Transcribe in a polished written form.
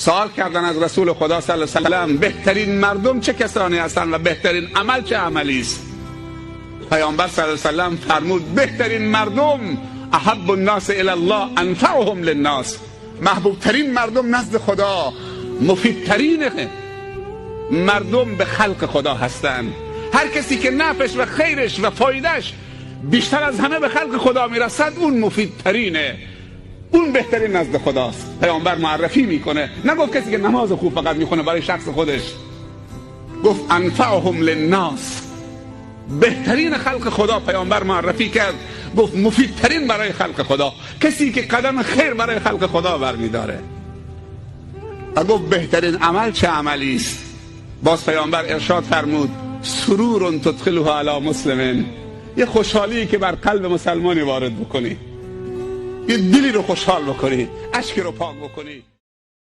سوال کردن از رسول خدا صلی الله علیه و سلم بهترین مردم چه کسانی هستند و بهترین عمل چه عملی است؟ پیامبر صلی الله علیه و سلم فرمود بهترین مردم احب الناس الی الله انفعهم للناس، محبوب ترین مردم نزد خدا، مفیدترین مردم به خلق خدا هستند. هر کسی که نفعش و خیرش و فایدهش بیشتر از همه به خلق خدا میرسد اون مفیدترینه، اون بهترین نزد خداست. پیامبر معرفی میکنه، نگفت کسی که نماز خوب فقط میخونه برای شخص خودش، گفت انفعهم للناس، بهترین خلق خدا پیامبر معرفی کرد، گفت مفیدترین برای خلق خدا، کسی که قدم خیر برای خلق خدا برمیداره. و گفت بهترین عمل چه عملی است؟ باز پیامبر ارشاد فرمود سرور تدخله علی مسلم، یه خوشحالی که بر قلب مسلمانی وارد بکنی، یه دلی رو خوشحال بکنی، اشک رو پاک بکنی.